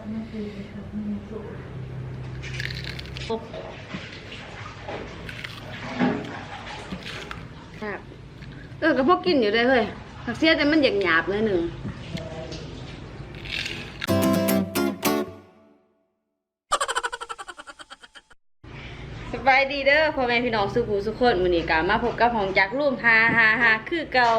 ເອີ ກໍພໍກິນຢູ່ເດ້ເຮີ້ຍ ຫາກເສຍແຕ່ມັນຢາກຫຍາບໜ້ອຍໜຶ່ງ. ສະບາຍດີເດີພໍ່ແມ່ພີ່ນ້ອງສູ່ຜູ້ສູ່ຄົນ, ມື້ນີ້ກໍມາພົບກັບຫ້ອງຈັກລູມຫ້າຫ້າຫ້າຄືເກົ່າ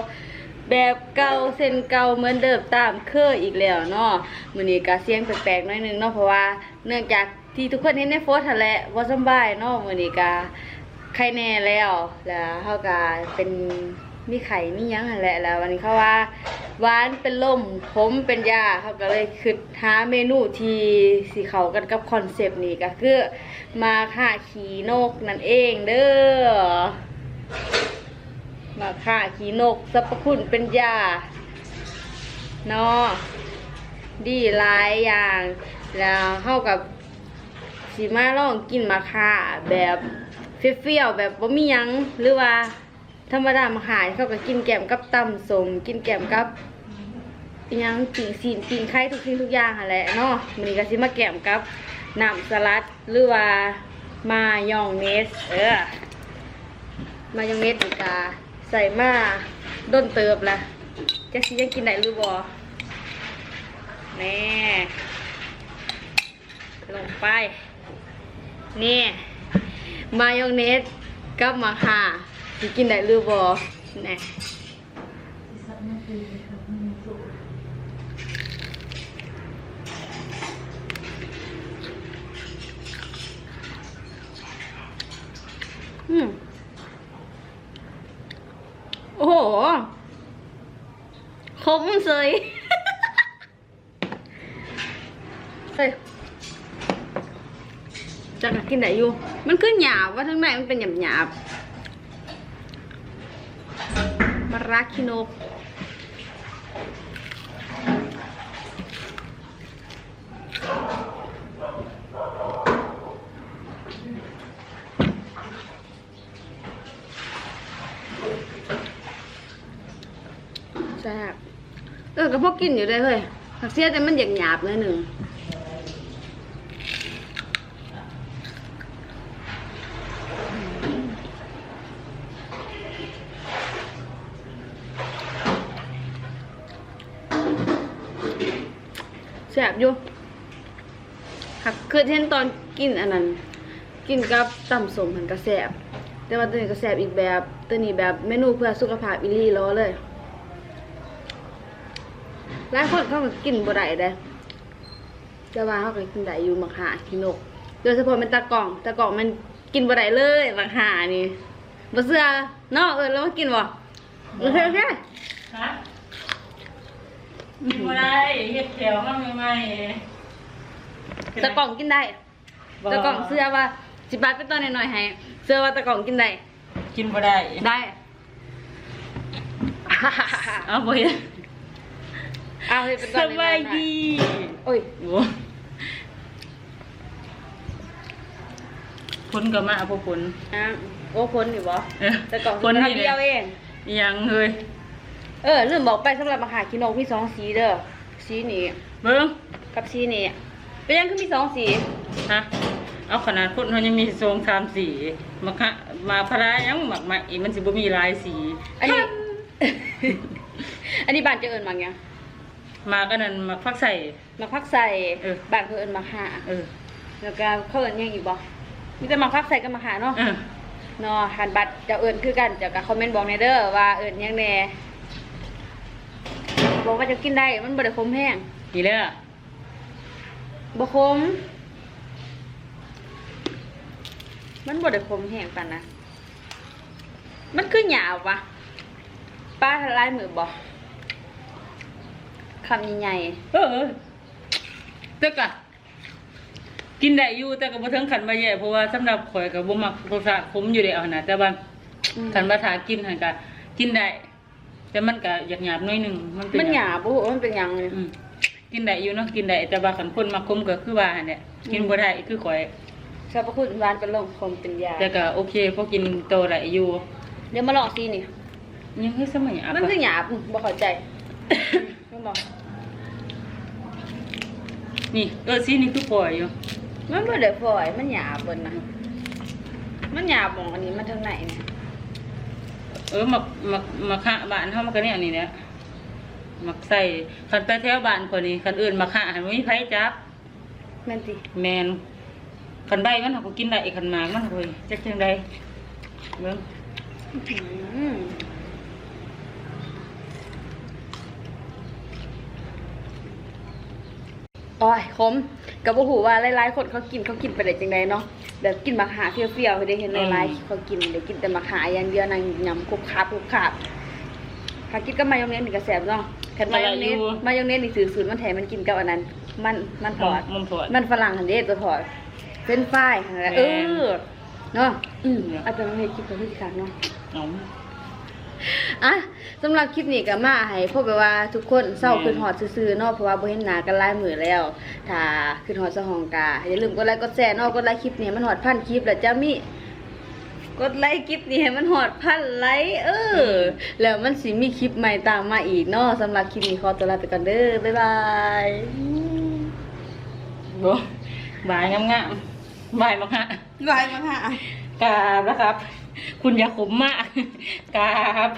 ແບບເກົ່າເຊັ່ນເກົ່າເໝືອນເດີມຕາມເຄີຍອີກແລ້ວເນາະ. ມື້ນີ້ກໍສຽງແປກໆໜ້ອຍໜຶ່ງເນາະ ເພາະວ່າເນື່ອງຈາກທີ່ທຸກຄົນເຫັນໃນໂພສຫັ້ນແຫຼະ ບໍ່ສຳບາຍເນາະ. ມື້ນີ້ກໍໄຄແນ່ແລ້ວ ແລ້ວເຮົາກໍເປັນ ມີໄຂ້ມີຫຍັງຫັ້ນແຫຼະ ແລ້ວບັດນີ້ເຂົາວ່າ ຫວານເປັນລົມ ຂົມເປັນຢາ ເຮົາກໍເລີຍຄິດຫາເມນູທີ່ຊິເຂົ້າກັນກັບຄອນເຊັບນີ້ ກໍຄືໝາກຮ່າຂີ້ນົກນັ້ນເອງເດີ. ໝາກຮ່າຂີ້ນົກ ສັບພະຄຸນເປັນຢາເນາະ ດີຫຼາຍຢ່າງ ແລ້ວເຮົາກໍຊິມາລອງກິນໝາກຮ່າແບບຟຽວໆ ແບບບໍ່ມີຫຍັງ ຫຼືວ່າ ທຳມະດາ ໝາກຮ່ານີ້ເຂົາກໍກິນແກ້ມກັບຕຳສົ້ມ ກິນແກ້ມກັບອີ່ຫຍັງ ປີ້ງຊີ້ນ ປີ້ງໄຂ່ ທຸກສິ່ງທຸກຢ່າງຫັ້ນແຫຼະເນາະ. ມື້ນີ້ກໍຊິມາແກ້ມກັບນ້ຳສະຫຼັດ ຫຼືວ່າມາຍອງເນສ ເອີ ມາຍອງເນສນີ້ກໍໃສ່ມາດົນເຕີບລະ ຈັກຊິຍັງກິນໄດ້ຫຼືບໍ່ ແນ່. ລົງໄປ ນີ້ ມາຍອງເນສກັບໝາກຮ່າ ຊິກິນໄດ້ຫຼືບໍ່ ແນ່. ອືມ ໂອ້ໂຫ ຂົມເສີຍ. ເອີ ຈັກກິນໄດ້ຢູ່ ມັນຄືຫຍາບວ່າ ທາງໃນມັນເປັນຫຍາບໆ ມາລາຂີ້ນົກ. ແຊບ ເອີ ກໍພໍກິນຢູ່ເດ້ເຮີ້ຍ ຫາກເສຍແຕ່ມັນຢາກຫຍາບໜ້ອຍໜຶ່ງ. ແຊບຢູ່ ຫາກຄືເຫັນຕອນກິນອັນນັ້ນ ກິນກັບຕຳສົ້ມຫັ້ນກໍແຊບ ແຕ່ວ່າໂຕນີ້ກໍແຊບອີກແບບ ໂຕນີ້ແບບເມນູເພື່ອສຸຂະພາບອີ່ຫຼີຫຼໍ່ເລີຍ. ຫຼາຍຄົນເຂົາກໍກິນບໍ່ໄດ້ເດ້ ແຕ່ວ່າເຮົາກໍກິນໄດ້ຢູ່ ໝາກຮ່າຂີ້ນົກ ໂດຍສະເພາະແມ່ນຕາກ້ອງ ຕາກ້ອງແມ່ນກິນບໍ່ໄດ້ເລີຍ ໝາກຮ່ານີ້ ບໍ່ເຊື່ອເນາະ ເອີ້ນລາວມາກິນບໍ່? ໂອເຄ ໂອເຄ ຮະ ກິນບໍ່ໄດ້ ເຮັດແຖວມາໃໝ່ໆ ຕາກ້ອງກິນໄດ້ ບໍ່ ຕາກ້ອງເຊື່ອວ່າ ຊິປາດເປັນຕອນນ້ອຍໆໃຫ້ ເຊື່ອວ່າຕາກ້ອງກິນໄດ້ ກິນບໍ່ໄດ້ ໄດ້ ເອົາ ບໍ່ເຮັດ ເອົາ ເຮັດເປັນຕອນນ້ອຍໆ ສະບາຍດີ ໂອ້ຍ ໂອ້ ຝົນກໍມາ ເອົາ ຝົນ ອ່າ ໂອ້ ຝົນນີ້ບໍ່? ເອີ ແຕ່ກໍຝົນນີ້ດຽວເອງ ອີ່ຫຍັງເຮີ້ຍ? ເອີ ລືມບອກໄປ ສຳລັບໝາກຮ່າຂີ້ນົກມີສອງສີເດີ ສີນີ້ ເບິ່ງ ກັບສີນີ້ ເປັນຫຍັງຄືມີສອງສີ? ຮະ ເອົາ ຂະໜາດຄົນເຮົາຍັງມີສອງສາມສີ ໝາກ ໝາກພາລາຫຍັງ ໝາກໄມ້ ມັນຊິບໍ່ມີຫຼາຍສີ ອັນນີ້ ອັນນີ້ບ້ານເຈົ້າເອີ້ນໝາກຫຍັງ? ໝາກອັນນັ້ນ ໝາກຜັກໄຊ ໝາກຜັກໄຊ ເອີ ບ້ານເຂົາເອີ້ນໝາກຮ່າ ເອີ ແລ້ວກໍເຂົາເອີ້ນຫຍັງອີກບໍ່? ມີແຕ່ໝາກຜັກໄຊກັບໝາກຮ່າເນາະ ເອີ ເນາະ ຄັນບັດເຈົ້າເອີ້ນຄືກັນ ເຈົ້າກໍຄອມເມັນບອກແດ່ເດີວ່າເອີ້ນຫຍັງແດ່ ບອກວ່າເຈົ້າກິນໄດ້ ມັນບໍ່ໄດ້ຂົມແຮງ ນີ້ເດີ ບໍ່ຂົມ ມັນບໍ່ໄດ້ຂົມແຮງປານນັ້ນ ມັນຄືຫຍາບວະ ປາຫຼາຍມື້ບໍ່ ຄຳໃຫຍ່ໆ ເອີ ແຕ່ກະກິນໄດ້ຢູ່ ແຕ່ກໍບໍ່ເຖິງຂັ້ນວ່າແຍ່ ເພາະວ່າສຳລັບຂ້ອຍກໍບໍ່ມັກລົດຊາດຂົມຢູ່ແລ້ວຫັ້ນນະ ແຕ່ວ່າ ອືມ ຄັນວ່າຖ້າກິນຫັ້ນກະກິນໄດ້ ແຕ່ມັນກະຢາກຫຍາບໜ້ອຍໜຶ່ງ ມັນເປັນ ມັນຫຍາບ ບໍ່ຮູ້ວ່າມັນເປັນຫຍັງນີ້ ອືມ ກິນໄດ້ຢູ່ເນາະ ກິນໄດ້ ແຕ່ວ່າຄັນຄົນມັກຂົມກໍຄືວ່າຫັ້ນແຫຼະ ອືມ ກິນບໍ່ໄດ້ຄືຂ້ອຍ ສັບພະຄຸນຫວານເປັນລົມ ຂົມເປັນຢາ ແຕ່ກໍໂອເຄ ພໍກິນຕໍ່ໄດ້ຢູ່ ດຽວມາລອງສີນີ້ ຍັງເຮັດສະໄໝ ມັນຄືຫຍາບ ບໍ່ເຂົ້າໃຈ ແມ່ນບໍ່? ນີ້ ເອີ ສີນີ້ຄືຝອຍຢູ່. ມັນບໍ່ໄດ້ຝອຍ ມັນຫຍາບເບິດນະ ມັນຫຍາບໝ່ອງອັນນີ້ ມັນທາງໃນນີ້. ເອີ ໝາກ ໝາກ ໝາກຫະບ້ານເຮົາມັນກໍແນວນີ້ແຫຼະ ມັກໃສ່. ຄັນໄປແຖວບ້ານຂ້ອຍນີ້ ຄັນເອີ້ນໝາກຫະຫັ້ນ ບໍ່ມີໃຜຈັບ. ແມ່ນຕິ? ແມ່ນ. ຄັນໃບມັນເຮົາກໍກິນໄດ້ ຄັນໝາກມັນຂ້ອຍຈັກຈັ່ງໃດ. ເບິ່ງ ອືມ ໂອ້ຍ ຂົມ. ກໍບໍ່ຮູ້ວ່າຫຼາຍໆຄົນເຂົາກິນ ເຂົາກິນໄປໄດ້ຈັ່ງໃດເນາະ ແບບກິນໝາກຫະຟຽວໆ ເດ້. ເຫັນຫຼາຍໆ ອືມ ເຂົາກິນໄດ້ກິນແຕ່ໝາກຫະຢ່າງດຽວ ນັ່ງຍຳຄຸບຄາບຄຸບຄາບ. ຖ້າກິນກັບມາຍອງເນສນີ້ກໍແຊບເນາະ. ຄັນມາຍອງເນສ ກໍໄດ້ຢູ່ ມາຍອງເນສນີ້ຖືກສູດມັນແທ້ ມັນກິນກັບອັນນັ້ນ ມັນ ມັນທອດ ມັນ ມັນທອດ ມັນຝຣັ່ງຫັ້ນເດ້ ຕົວທອດ ເຟຣນຟຣາຍຫັ້ນແຫຼະ. ແມ່ນ ເອີ ເນາະ ອືມ ອືມ ອາຈານເຮັດຄລິບກໍຄືຊິຄັກເນາະ. ເອົາ ອ່ະ ສຳລັບຄລິບນີ້ກໍມາໃຫ້ພວກແບບວ່າທຸກຄົນເຊົາ ແມ່ນ ຄິດຮອດຊື່ໆເນາະ ເພາະວ່າບໍ່ເຫັນໜ້າກັນຫຼາຍມື້ແລ້ວ. ຖ້າຄິດຮອດສາວຫ້ອງກໍຢ່າລືມກົດໄລກົດແຊເນາະ ກົດໄລຄລິບນີ້ໃຫ້ມັນຮອດພັນຄລິບ ແລ້ວຈະມີ ກົດໄລຄລິບນີ້ໃຫ້ມັນຮອດພັນໄລ ເອີ ອືມ ແລ້ວມັນຊິມີຄລິບໃໝ່ຕາມມາອີກເນາະ. ສຳລັບຄລິບນີ້ຂໍຕົວລາໄປກ່ອນເດີ ບາຍບາຍ. ໂອ້ ບາຍງາມໆ ບາຍບັກຫະ ບາຍບັກຫະ ກາບລະຄັບ ຄຸນຢ່າຂົມມາກ ກາບ.